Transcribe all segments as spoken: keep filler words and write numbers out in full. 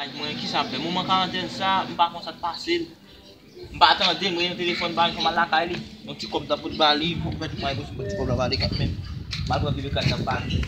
Ay, mwen, kisa m fè? Moman karantèn sa, m pa konn sa k pase l. M pa tande, m rele telefòn pa, m al lakay li. Yon ti kòb m ta pote ba li, m fèk mwen, mwen, ti kòb la pa de kat men. M al pran ti kat nan pa li.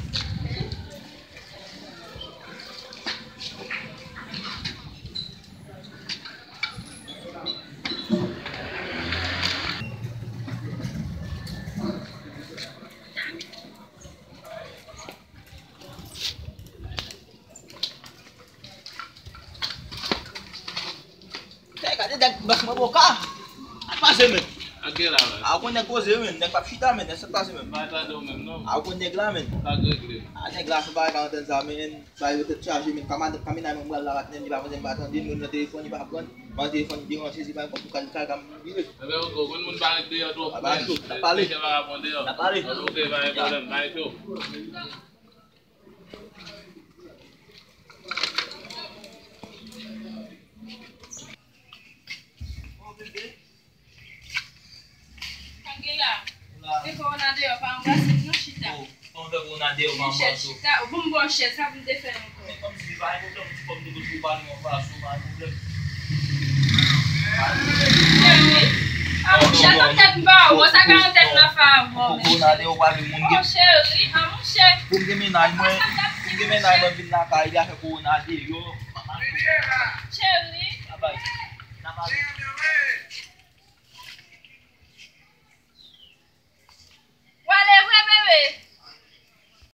Hey, gade nèg bòs mwen boka. Sa k pase, men? Ak gen la, men. A, ou konn nèg koze, men. Nèg p ap chita, men. Sa k pase, men? M pa tande w menm, non. A, ou konn nèg la, men. Sa k regle? A, nèg la, se bagay karantèn sa, men. Bagay yo tèt chaje, men. Kama-, kamera mwen, mwen la, patnè, li pa vle, m pa tande, mwen nan telefòn, li pa pran. Mwen telefòn, li deranje, se bagay kòm pou kal, kal, kal, vire. Ebyen, ok, ou konn moun pa ret deyò twòp, men. N ap pale. N ap pale. Ok, pa gen pwoblèm, bay cho. Ok, pa gen pwoblèm, bay cho. Kangela, se kowona deyò, pa anbrase m non, chita. Kòman fè kowona deyò, pa anbrase w? Chita, bon, m ba w chèz, sa pou m te fè ankò. Men kòmsi pa gen pwoblèm, ti kòm de kote ou pale yon fason, pa gen pwoblèm. Cheri, a monchè, sa tèt m pa wè, sa karantèn nan fè avè w, men. Kowona deyò, ou pale moun gen. Oh, cheri, a monchè. Pou m gen mennaj mwen, m gen mennaj mwen vin lakay li, afè kowona deyò.